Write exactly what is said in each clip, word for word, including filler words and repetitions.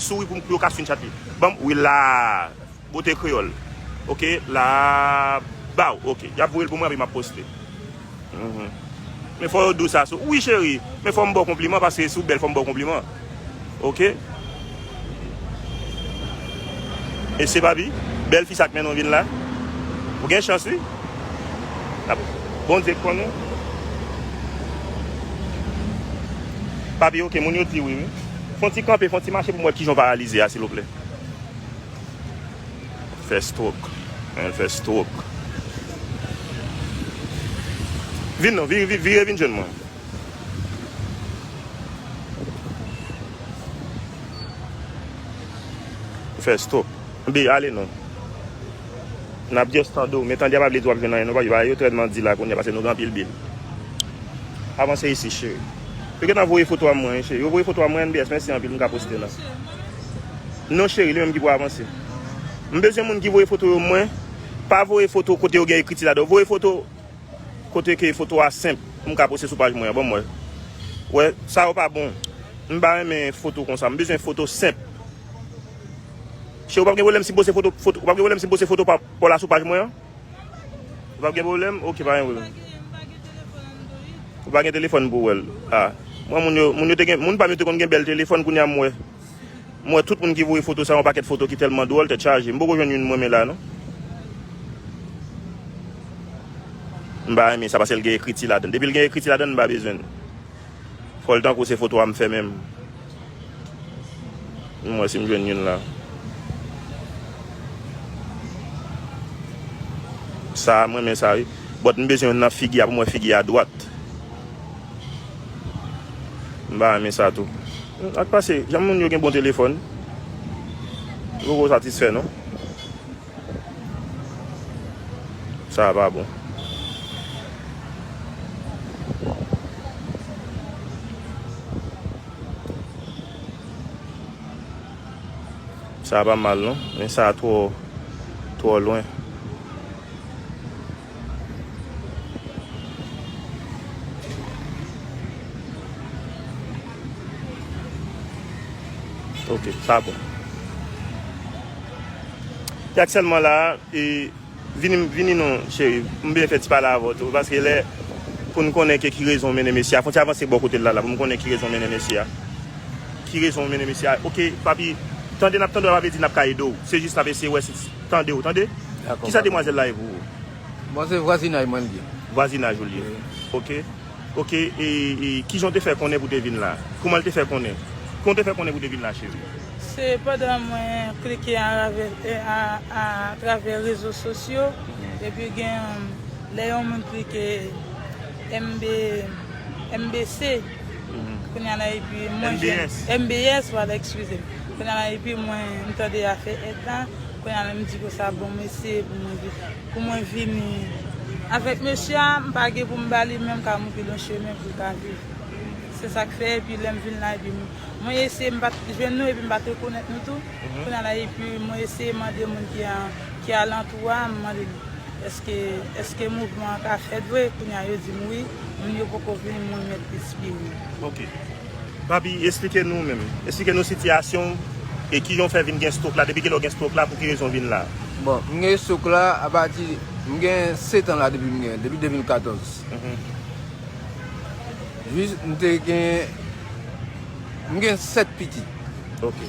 souri pou m, pou yo ka screenshot li. Ban m, wi la. Bote kreyòl. Oke, la. Baw, oke. Y ap voye l pou mwen, epi m ap poste. Mhm. Men fò yo di w sa sou. Wi, cheri. Men fò m ba w konpliman, paske si w bèl, fò m ba w konpliman. Oke? E se papi, bèl fi sa k mennen w vin la. Ou gen chans, wi. Bondye k konnen. Papi, oke, moun yo di wi, wi. Fon ti kanpe, fon ti mache pou m wè kijan w paralize a, silvouplè. Fè stroke. L fè stroke. Vin non, vire, vire, vire vin jwenn mwen. Fè stroke. Anben, ale non. N ap just tande w, men tande a pa vle di w ap jwenn anyen non, papi, bagay yo trè mandi la kounye a, paske nou gen anpil bil. Avanse isit, cheri. Yo gentan voye foto a mwen, cheri. Yo voye foto a mwen, N B S, mèsi anpil, m ka poste la. Non, cheri, li menm ki pou avanse. M bezwen moun ki voye foto yo mwen. Pa voye foto kote yo gen ekriti ladan. Voye foto kote ke foto a senp, pou m ka poste sou paj mwen an, ban m wè. Wè, sa yo pa bon. M pa renmen foto konsa. M bezwen foto senp. Cheri, ou p ap gen pwoblèm si m poste foto, foto, ou p ap gen pwoblèm si m poste foto pa, pa w la sou paj mwen an? Ou p ap gen pwoblèm? Oke, pa gen pwoblèm. Ou pa gen telefòn pou w wè l. Ah. Mwen, moun yo, moun yo te gen, moun pa m yo te konn gen bèl telefòn, kounye a m wè. M wè tout moun ki voye foto sa, yon pakèt foto ki tèlman dwòl, tèt chaje. M poko jwenn youn mwen men la, non. M pa renmen sa, paske l gen ekriti ladan. Depi l gen ekriti ladan, m pa bezwen l. Fò l tankou se foto a m fè menm. M wè si m jwenn youn la. Sa a, m renmen sa, wi. But m bezwen youn nan figi a pou m wè figi a dwat. M pa renmen sa tou. Ak pase, jan moun yo gen bon telefòn, yo poko satisfè, non. Sa a pa bon. Sa a pa mal, non. Men sa a twò, twò lwen. Ok, sa bon. Te aktyèlman la, e, vini, vini non, cheri. M byen fè ti pale avè w tou, paske lè pou n konnen ke ki rezon mennen mesye a, fò n ti avanse bò kote l la, la, pou m konnen ki rezon mennen mesye a. Ki rezon mennen mesye a. Ok, papi, tande n ap tande w, pa vle di n ap ka ede w. Se jis n ap eseye wè si tande w, tande? Dakò, kisa demwazèl la ye pou ou? Bon, se vwazinaj mwen l ye. Vwazinaj ou l ye. Wi. Ok. Ok, e, e kijan w te fè konnen pou w te vin la? Kouman l te fè konnen? Kouman w te fè konnen pou w te vin la, cheri? Se pandan mwen klike a, a, a, atravè rezo sosyo, mhm, epi gen, lè yon moun klike M B, M B C, mhm, kounye a la, epi mwen M B S. M B S, vwala, eskize m. Kounye a la, epi mwen, m tande afè èd la, kounye a la, m di konsa, bon, m eseye pou mwen vin. Pou mwen vini avèk mesye a, m pa gen pou m ba li, men m ka montre l yon chemen pou l ka viv. Se sa k fè, epi lè m vin la, epi m, mwen eseye, m pa t jwenn nou, epi m pa t rekonèt nou tou. Mhm. Kounye a la, epi mwen eseye mande moun ki a, ki alantou a, m mande l, èske, èske mouvman an ka fèt vre? Kounye a, yo di m wi, moun yo poko vini, mwen mèt espere. Ok. Papi, esplike nou menm. Esplike nou sitiyasyon w e kijan w fè vin gen stroke la, depi kilè w gen stroke la, pou ki rezon w vin la? Bon, m gen stroke la apati, m gen sèt an la depi m gen, depi de mil katòz. Mhm. Jis m te gen, m gen sèt pitit. Ok.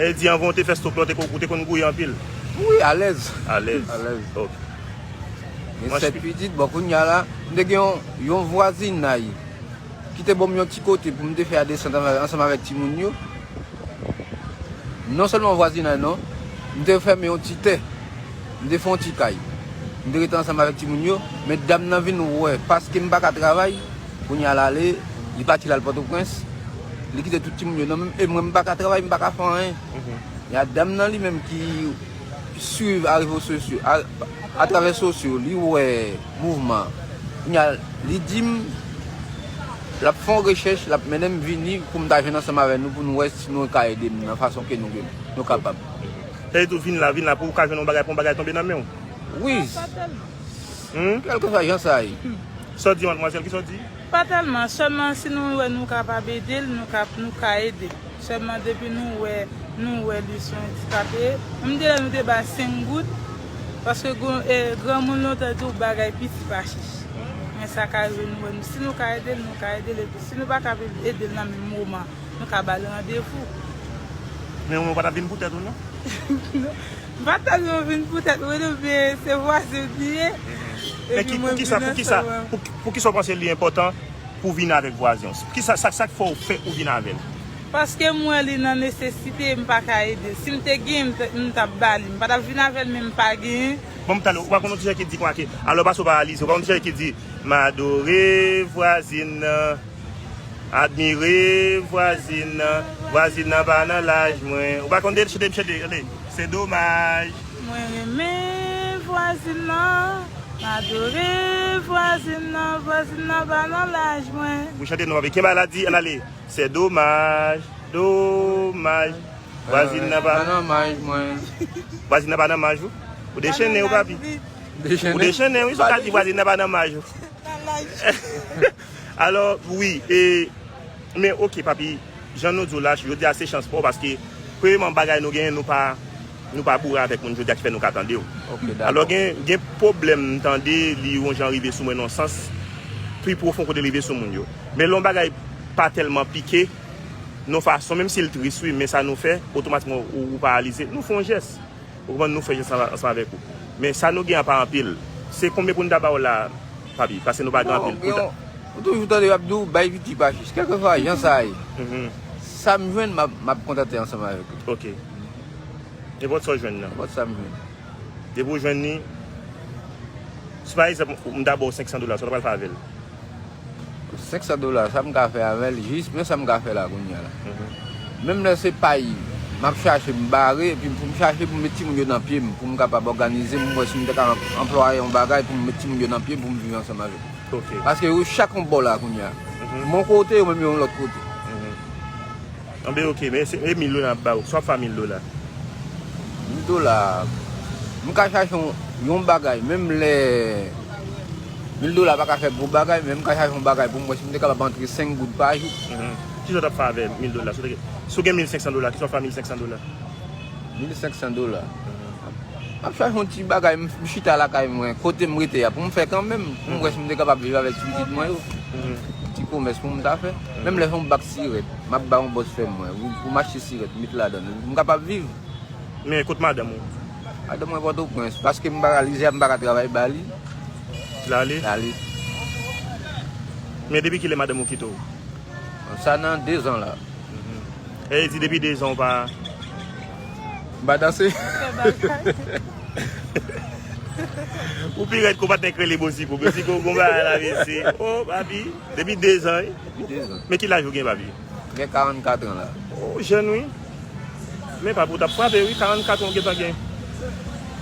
E di anvan w te fè stroke la, w te ko-, ou te konn gouye anpil? Wi, alèz. Alèz. Alèz. Ok. Gen sèt pitit, bon, kounye a la, m te gen yon, yon vwazinay ki te ban m yon ti kote pou m te fè a desant ansanm avèk timoun yo. Non sèlman vwazinay non, m te fèmen yon ti tè, m te fè yon ti kay. M te rete ansanm avèk timoun yo, men dam nan vin wè, paske m pa ka travay, kounye a l ale, li pati l al Pòtoprens, li kite tout timoun yo nan men m, e mwen m pa ka travay, m pa ka fè anyen. Mhm. Ya dam nan li menm ki swiv a rezo sosyo, a, atravè sosyo, li wè mouvman. Kounye a, li di m, l ap fè yon rechèch, l ap mennen m vini pou m ta jwenn ansanm avè nou, pou nou wè si nou ka ede m nan fason ke nou, nou kapab. Sa vle di w vin la, vin la pou w ka jwenn yon bagay, pou yon bagay tonbe nan men w? Wi. Hmm? Kèlkeswa jan sa ye. Sa w di, madmwazèl, kisa w di? Pa tèlman, sèlman si nou wè nou kapab ede l, nou ka, nou ka ede. Sèlman depi nou wè Nou wè li se yon andikape. Menm de lè nou te ba l senk goud, paske gwo- eh, granmoun lontan di w bagay piti pa chich. Men sa ka rive nou wè nou. Si nou ka ede l, nou ka ede l. Epi si nou pa ka ede l nan menm moman, nou ka ba l randevou. Men ou pa t ap vin pou tèt ou non? M pa t ap vin pou tèt mwen non, men se vwazen m li ye. Men ki, poukisa, poukisa, pou, poukisa w panse li enpòtan pou w vin avèk vwazen w? Kisa, sa, sa k fè w fè ou vin avè l? Paske m wè li nan nesesite, m pa ka ede l. Si m te genyen, m t- m t ap ba li. M pa t ap vin avè l, men m pa genyen. Bon, m talè, ou pa konn yon ti jan ki di konsa ke, alò pase w paralize, ou pa konn yon ti jan ki di, m adore vwazin nan, admire vwazin nan, vwazin nan pa nan laj mwen. Ou pa konn de chante, m chante, tande. Se domaj. Mwen renmen vwazin nan, m adore vwazin nan, vwazin nan pa nan laj mwen. Ou chante non, papi. Kenbe la, di, ann ale. Se domaj, domaj. Vwazin nan pa. Pa nan maj mwen. Vwazin nan pa nan maj ou? Ou dechennen ou, papi. Ou dechennen, wi, sa w ka di vwazin nan pa nan maj ou. Alò, wi, e, men oke, papi, jan nou di w la, jodi a se chans pa w, paske, premyeman, bagay nou genyen, nou pa, nou pa boure avèk moun jodi a ki fè nou ka tande w. Alò, gen, gen pwoblèm, m tande, li yon jan rive sou mwen nan sans pi pwofon kote l rive sou moun yo. Men lè yon bagay pa tèlman pike, nan yon fason, menm si l tris, wi, men sa nou fè, otomatikman, ou, ou paralize, nou fè yon jès. Ou konprann, nou fè jès ansanm avèk ou. Men sa nou gen an pa anpil. Se konbyen pou n ta ba w la, papi? Paske nou pa gen anpil pou ta. Ou toujou tande y ap di w bay piti pa chich. Kèlkeswa jan sa ye, sa m jwenn, m ap, m ap kontante ansanm avèk ou. Ok. Nenpòt sa w jwenn nan. Nenpòt sa m jwenn. Depi w jwenn li, si pa egzanp, m ta ba w senk san dola, sa w ta pral fè avè l? Senk san dola, sa m ka fè avè l, jis men sa m ka fè la kounye a la. Menm lè se pay m ap chache m bare, epi pou m chache pou m met timoun yo nan pye m, pou m kapab òganize m, m wè si m te ka anplwaye yon bagay pou m met timoun yo nan pye m, pou m viv ansanm avèk yo. Paske yo chak yon bò la kounye a. M yon kote, yo menm yo yon lòt kote. Anben, oke, men se e mil dola m ap ba w. Sa w ap fè a mil dola? Mil dola, m ka chache yon, yon bagay, menm lè mil dola pa ka fè gwo bagay, men m ka chache yon bagay pou m wè si m te kapab antre senk goud pa jou. Kisa w t ap fè avè mil dola? Si w te gen, si w gen mil senk san dola, kisa w ap fè a mil senk san dola? Mil senk san dola. M ap chache yon ti bagay, m, m chita lakay mwen, kote m rete a, pou m fè kanmenm, pou m wè si m te kapab viv avèk ti pitit mwen yo. Ti komès pou m ta fè. Menm lè se yon bak sirèt, m ap ba yon bòs fè mwen, pou, pou m achte sirèt, met ladan l, pou m kapab viv. Men kot madanm ou? Madanm mwen Pòtoprens, paske m paralize a, m pa ka travay ba li. L ale? L ale. Men depi kilè madanm ou kite w? Sa nan dezan la. E di depi dezan w pa. M pa danse. Ou pi rèd kou patnè k rele Bosiko. Bosiko, gon bagay la mesye. Oh, papi. Depi dezan, wi. Depi dezan. Men ki laj ou gen, papi? M gen karannkat an la. Oh, jèn, wi. Men papi, w t ap frape, wi. Karannkat an w gentan gen.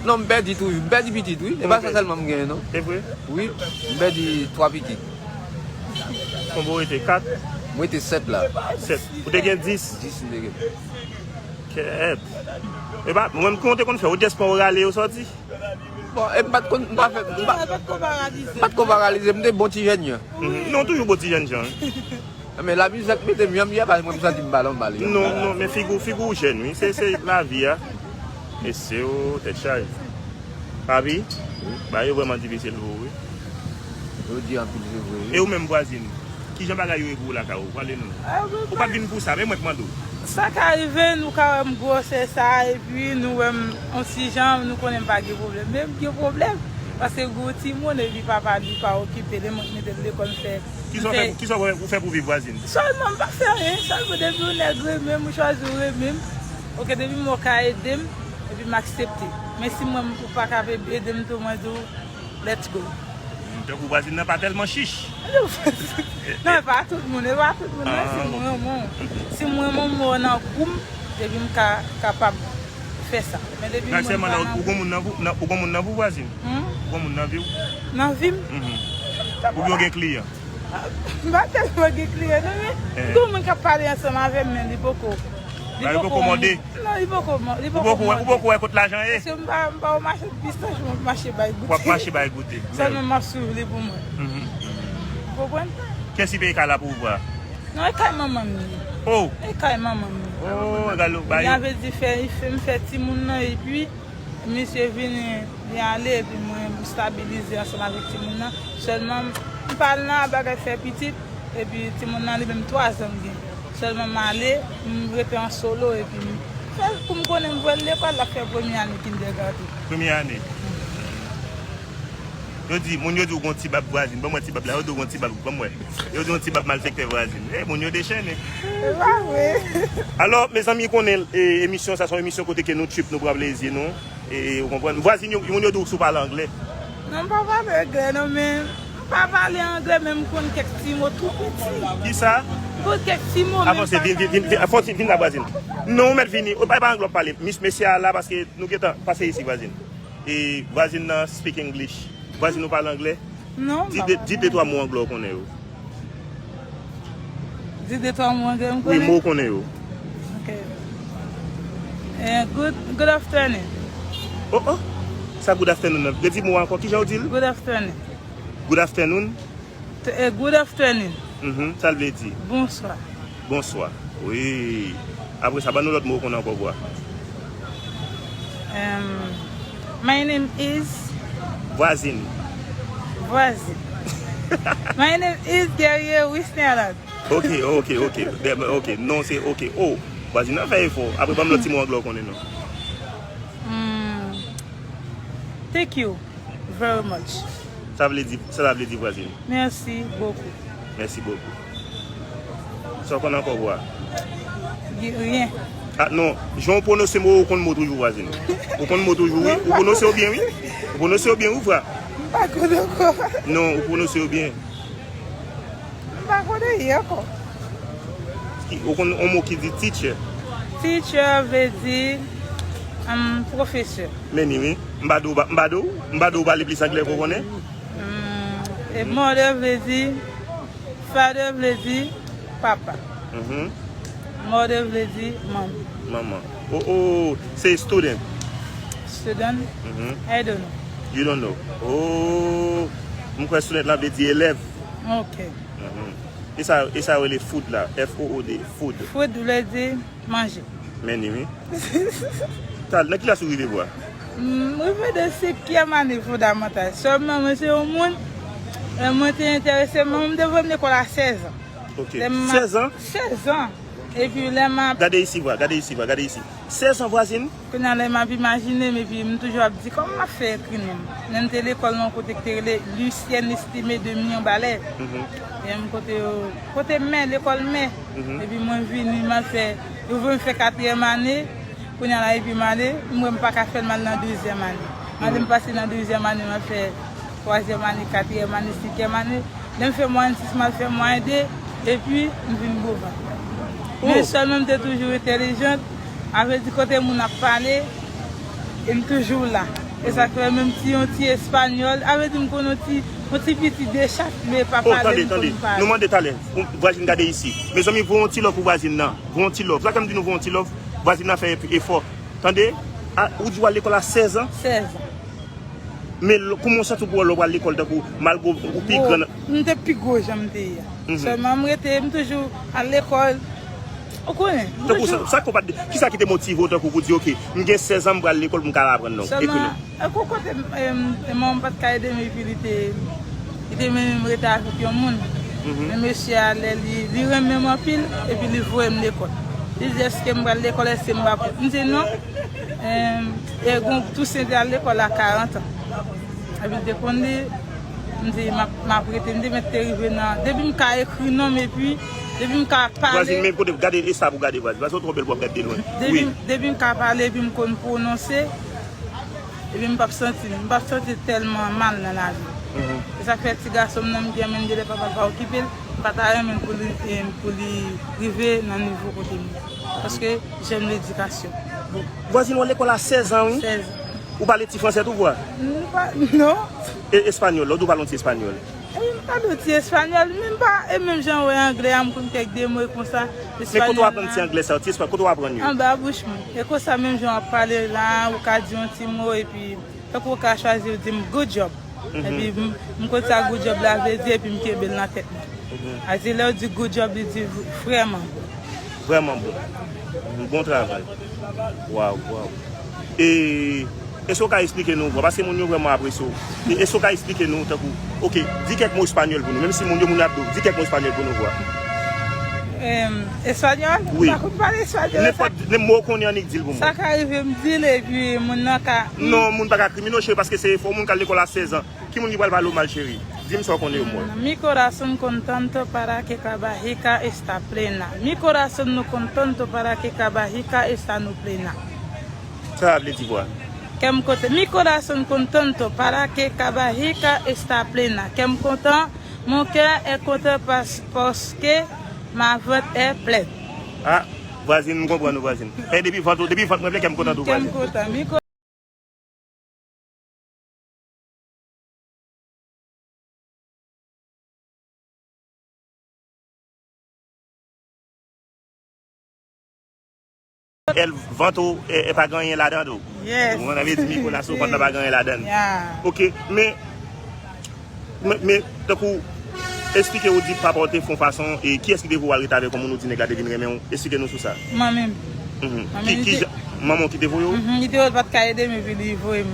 Non, m pèdi toujou. M pèdi pitit, wi. E pa sa sèlman m genyen, non. E vre? Wi. M pèdi twa pitit. Konbyen w rete? Kat? M rete sèt la. Sèt. Ou te gen dis? Dis m te gen. Kèt. E pa, mwen menm ki w te konn fè, ou dèspan ou rale yo sòti? Bon, e m pa t konn, m pa fè, m pa, m pa t ko paralize, m te bon ti jèn jan. Non, w toujou bon ti jèn jan, wi. Men lamizè k mete m jan m ye a, paske mwen m santi m pa nòmal. Non, non, men figi w, figi w jèn, wi. Se, se lavi a. Mesye o, tèt chaje. Papi, bagay yo vrèman difisil pou ou, wi. Yo di anpil, se vre, wi. E ou menm, vwazin, kijan bagay yo ye pou ou lakay ou? Pale nou. Ou pa t vin pou sa, men mwen k mande w. Sa ka rive, nou ka wè m gwosè sa, epi nou wè m yon ti jan, nou konnen m pa gen pwoblèm. Men m gen pwoblèm, paske gen yon timoun, epi papa li pa okipe l, e mwen k mete l lekòl, m fè. Kisa w fè, kisa w fè pou viv, vwazin? Sèlman, m pa fè anyen, sèlman depi yon nèg renmen m, ou chwazi w renmen m, oke, depi m wè w ka ede m, epi m aksepte. Men si mwen, ou pa ka ede m tou, mwen di w, let's go. Tankou vwazin nan pa tèlman chich. Non, e pa tout moun, e pa tout moun, non, si m renmen w. Si m renmen w, m wè w nan gou m, epi m ka kapab fè sa. Men depi m wè m pa nan gou m. Ou gon moun nan vi w, vwazin? Ou gon moun nan vi w? Nan vi m? Oubyen w gen kliyan? M pa tèlman gen kliyan, non, men gon moun k ap pale ansanm avè m, men li poko, li poko mande. Non, li poko, li poko mande. Ou poko wè kot lajan ye? Paske m pa, m pa yon machann pistanch, mwen, m ap mache bay goute. W ap mache bay goute. Sèlman m ap swiv li pou mwen. Ou konprann? Kiyès ki peye kay la pou ou, vwa? Non, e kay manman m li ye. Oh, E kay manman m. Oh, galo, ba Li yo. Avè di fè, fè m fè timoun nan epi misye vini, li ale epi mwen m stabilize ansanm avèk timoun nan. Sèlman m pa al nan bagay fè pitit epi timoun nan li menm twa zan m gen. Sèlman m ale, m rete an solo epi m fè l pou m konnen m voye l lekòl, l ap fè premye ane kindergarten. Premye ane. Yo di, moun yo di w gon ti bab vwazin. Ban mwen ti bab la, yo di w gon ti bab, ban mwen. Yo di w ti bab malfektè vwazin. Eh, moun yo dechennen. Se pa vre. Alò, mezanmi, konnen e, emisyon sa se yon emisyon kote ke nou trip, nou pran plezi nou. E, ou konprann? Vwazin yo, moun yo di w si w pale anglè. Non, m pa pale anglè non, men m pa pale anglè, men m konn kèk ti mo tou piti. Kisa? M konn kèk ti mo, men m Avanse, pa vin, vin, vin, vin, pale. Avanse, vin la vwazin. Non, ou mèt vini. Ou pa pa anglè w ap pale. Mis, mesye a la, paske nou gentan pase isi, vwazin. E vwazin nan speak English. Vwazin ou pale anglè? Non, Di de, di de twa mo anglè ou konnen yo. Di de twa mo anglè m Wi, mo konnen. ou konnen yo. Ok. Eh, good, good afternoon. Oh, oh. Sa good afternoon nan. Redi mo a ankò. Kijan ou di l? Good afternoon. Good afternoon. T- eh, good afternoon. Mhm. Sa l vle di? Bonswa. Bonswa. Wi. Apre sa, ban nou lòt mo ou konnen ankò, vwa. Um, my name is Vwazin. Vwazin. My name is Guerrier Wisnerland. Ok, ok, ok. Dem- Ok, non, se ok. Oh, vwazin nan fè efò. Apre, ban m lòt ti mo anglè ou konnen non. Hmm. Thank you very much. Sa vle di, sa, sa vle di vwazin. Merci beaucoup. Mèsi bokou. Sa w konn ankò, vwa? Di rien. Ah, non, jan w pwononse mo, ou konn mo toujou, vwazin. Ou konn mo toujou, wi. Ou pwononse yo byen, wi. Ou pwononse yo byen, wi, vwa. M pa konn ankò. Non, ou pwononse yo byen. M pa konn anyen ankò. Ki- Ou konn yon mo ki di teacher. Teacher vle di um, pwofesè. Men ni, wi. M pa di w pa- m pa di w, m pa di w pale plis anglè ke w konnen. Hmm, e mother vle di, father vle di papa. Mhm. Mother vle di manman. Manman. Oh, oh, se student. Student? Mhm. I don't know. You don't know. Oh, m kwè student la vle di elèv. Ok. Mhm. E sa, e sa yo rele food la. F O O D. Food. Food vle di manje. Men ni, wi. Tal, nan ki klas ou rive, vwa? M rive de senkyèm ane fondamantal. Sèlman mwen se yon moun, lè mwen te enterese, mwen m te voye m lekòl a sèz an. Ok. Lè m Sèz an? Sèz an. Epi lè m ap Gade isi, vwa, gade isi, vwa, gade isi. Sèz an, vwazin? Kounye a lè m ap imajine m epi m toujou ap di kòman m ap fè ekri non m. Lè m te lekòl nan yon kote ki te rele Lucienne Estimé de Mirebalais. Mhm. E yon kote yo, kote mè, lekòl mè. Mhm. Epi mwen vini, m al fè, yo voye m fè katriyèm ane. Kounye a la epi m ale, m wè m pa ka fè l, m al nan dezyèm ane. M ale m pase nan dezyèm ane, m al fè twazyèm ane, katriyèm ane, senkyèm ane. Lè m fè mwayèn sis, m al fè mwayèn de, epi m vin Bovard. Men sèlman m te toujou entèlijant, avè di kote moun ap pale, e m toujou la. E sa k fè menm ti, yon ti espanyòl, avè di m konn yon ti, yon ti piti de chak, men pa Oh, pale, tande, m tande. konn pale. Nou mande talè. Vwazin gade isi. Mezanmi, voye yon ti love pou vwazin nan. Voye yon ti love. Sa k fè m di nou voye yon ti love. Vwazin nan fè efò. Tande? A, ou di w al lekòl a sèz an? Sèz an. Men l- kouman w santi w pou w lè w pral lekòl tankou malgre ou pi Bon, gran? M te pi gwo jan m te ye a. Mhm. Sèlman m rete, m toujou al lekòl. Ou konnen, m Tankou sa, toujou sa k ou pa t- kisa ki te motive w tankou pou di, ok, m gen sèz an, m pral lekòl pou m ka al aprann non. Ekri Sèlman, non. e kou kote m, em, manman m pa t ka ede m epi li te, li te mennen m rete avèk yon moun. Mhm. Men mesye a, lè li, li renmen m anpil, epi li voye m lekòl. Li di, èske m pral lekòl, èske m pa pral? M di, non. Em, e gon Tousen te al lekòl a karant an. Epi l te konn li, m di, m ap, m ap rete, m te mèt te rive nan, depi m ka ekri non m, epi, depi m ka pale. Vwazin, men kote, gade, e sa pou gade, vwazin. Vwazin, ou twò bèl pou w ap gade de lwen. Depi, Wi. Depi m ka pale, epi m konn pwononse, epi m p ap santi, m p ap santi tèlman mal nan lavi. Mhm. E sa k fè ti gason m nan m gen, men gen lè papa l pa okipe l, m pa ta renmen pou li, eh, pou li rive nan nivo kote m ye. Paske j'aime l'éducation. Vwazin, w al lekòl a sèz an, wi. Sèz an. Ou pale ti fransè tou, vwa? M pa, non. E espanyòl, lòt ou pale yon ti espanyòl. E m pale yon ti espanyòl, men m pa, e menm jan w wè anglè a, m konn kèk de mo e konsa. Men kote w aprann ti anglè sa yo, ti espanyòl, kote w aprann yo? Anba bouch mwen. E konsa, menm jan w ap pale la, ou ka di yon ti mo, epi tankou w ka chwazi, w di m, "Good job." Epi m, m konn sa good job la vle di, epi m kenbe l nan tèt mwen. A di lè w di good job, li di v- vrèman bon. Vrèman bon. Bon travay. Waw, waw. E, èske w ka eksplike nou, paske moun yo vrèman apresye w. E, èske w ka eksplike nou, tankou, oke, di kèk mo espanyòl pou nou, menm si moun yo, moun yo ap di w, di kèk mo espanyòl pou nou vwa. Em, espanyòl? Wi. M pa konn pale espanyòl. Nenpòt, nenpòt mo w konnen annik di l pou mwen. Sa ka rive m di l, epi moun nan ka... Non, moun pa ka krimine w, cheri, paske se fò moun k al lekòl a sèz an. Ki moun ki pral pale w mal, cheri? Di m sa w konnen yo, mwen. Mm, mi corazón contento para que la barriga está plena. Mi corazón no contento para que la barriga está no plena. Sa vle di kwa? Kè m kontan. Mi corazón contento para que la barriga está plena. Kè m kontan, mon cœur est content parce, parce que ma ventre est pleine. Ah, vwazin, m konprann ou, vwazin. E depi vant, depi vant mwen plen, kè m kontan tou, vwazin. Kè m kontan. Mi El vanto, e, e pa gen anyen ladan tou. Yes. Ou konprann, sa vle di mi corazón, vant la pa gen anyen ladan. Yeah. Ok, men, men, men, tankou, eksplike ou di papa w te fè yon fason, e kiyès ki te voye w al rete avèk yon moun ou di nèg la te vin renmen w? Eksplike nou sou sa. Manmi m. Mhm. Manmi m ki, ki te jan, manman w ki te voye w? Mhm, li te wè l pa t ka ede m, epi li voye m,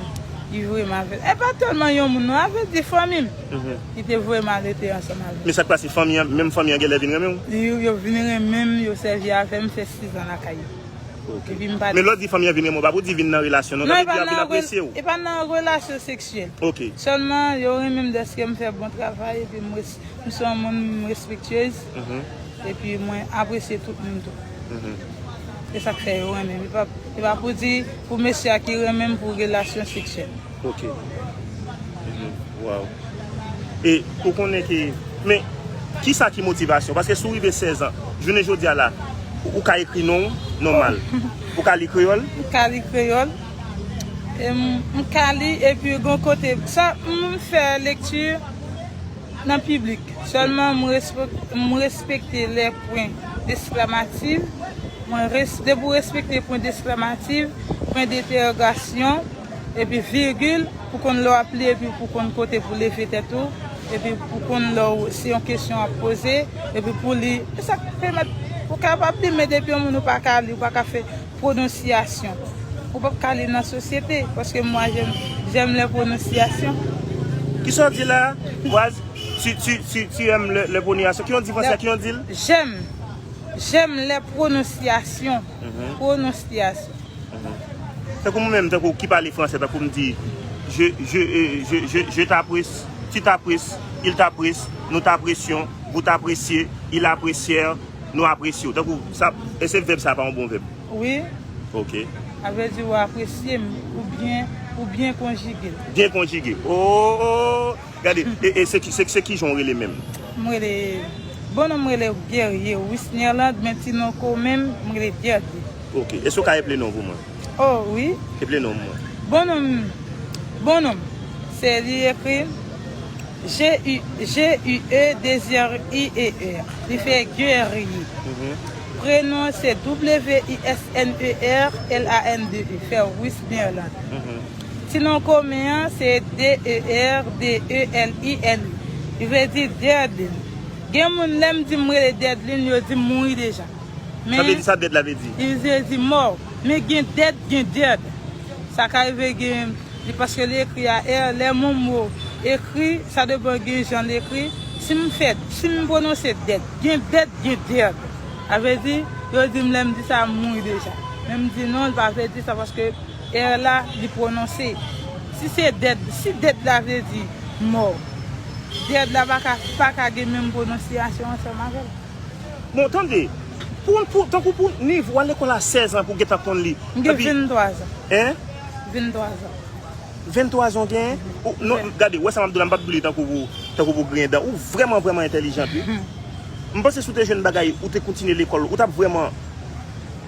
li voye m avè l. E pa tèlman yon moun, non, avè di fanmi m. Mhm. Li te voye m al rete ansanm avè l. Men sa k pase, fanmi an, menm fanmi an genlè vin renmen w? Yo, yo vin renmen m, yo sèvi avè m, m fè sis an lakay yo. Ok. Epi m pa... Men lè w di fanmi an vin renmen w, pa pou di vin nan relasyon, non, sa vle di y ap vin apresye w. E pa nan relasyon seksyèl. Ok. Sèlman, yo renmen m dèske m fè bon travay, epi m res-, m se yon moun, m respektyez. Mhm. Epi mwen apresye tout moun tou. Mhm. E sa k fè yo renmen m. E pa, e pa pou di, pou mesye a ki renmen m pou relasyon seksyèl. Ok. Mhm. Waw. E ou konnen ke, men, kisa ki motivasyon? Paske si w rive sèz an, jounen jodi a la, ou, ou ka ekri non w nòmal. Ou ka li kreyòl? M ka li kreyòl. E m, m ka li, epi gon kote, sa, m fè lekti nan piblik. Sèlman, m respek-, m respekte lè pwen desklamatif. Mwen res-, depi w respekte pwen desklamatif, pwen dentèwogasyon, epi vigil, pou konn lè w ap li, epi pou konn kote pou leve tèt ou, epi pou konn lè w, se yon kesyon w ap poze, epi pou li, e sa k pèmèt ou kapab li, men depi yon moun ou pa ka li, ou pa ka fè pwononsyasyon. Ou p ap ka li nan sosyete, paske mwa, j'aime, j'aime les prononciations. Kisa w di la? Vwaz, tu, tu, tu, tu aimes le, le prononciation. Ki yon di fransè, ki yon di l? J'aime, j'aime les prononciations. Mhm. Pwononsyasyon. Mhm. Tankou mwen menm, tankou ki pale fransè, tankou m di, je, je, euh, je, je, je t'apprécie, tu t'apprécies, il t'apprécie, nous t'apprécions, vous t'appréciez, ils apprécièrent, nou apresye w. Tankou sa, èske vèb sa pa yon bon vèb? Wi. Ok. Sa vle di ou apresye m, ou byen, ou byen konjige l. Byen konjige. Oh, oh. Gade, e, e se ki, se, se ki jan w rele menm? M rele, bon non m rele Guerrier Wisnerland, men ti non komen m, m rele Dèdlin. Ok. Èske w ka eple non pou mwen? Oh, wi. Eple non mwen. Bon non m, bon non m, se li ekri G U, G U E, de R I E R. Li fè Guerrier. Mhm. Prenon se W I S N E R L A N D E, fè Wisnerland. Mhm. Ti non komen an se D E R D E L I N. Li vle di Dèdlin. Gen moun, lè m di m rele Dèdlin, yo di m mouri deja. Sa vle di sa dèd la vle di? Li vle di mò. Men gen dèd, gen dèd. Sa ka rive gen, li paske li ekri a R, lè yon mo ekri, sa depann gen jan l ekri. Si m fè, si m pwononse dèd, gen dèd, gen dèd. Sa vle di, yo di m lè m di sa, m mouri deja. Men m di non, li pa vle di sa paske R la, li pwononse. Si se dèd, si dèd la vle di mò, dèd la pa ka, pa ka gen menm pwononsyasyon ansanm avè l. Bon, tande, pou, pou, tankou pou nivo, w al lekòl a sèz an pou w gentan konn li. M gen venntwa zan. Hein? Venntwa zan. Venntwa zan w genyen? Ou, non, gade, wè sa m ap di w la, m p ap di w li tankou pou, tankou pou griyen dan. Ou vrèman, vrèman entèlijant, wi. M panse si w te jwenn bagay, ou te kontinye lekòl, ou t ap vrèman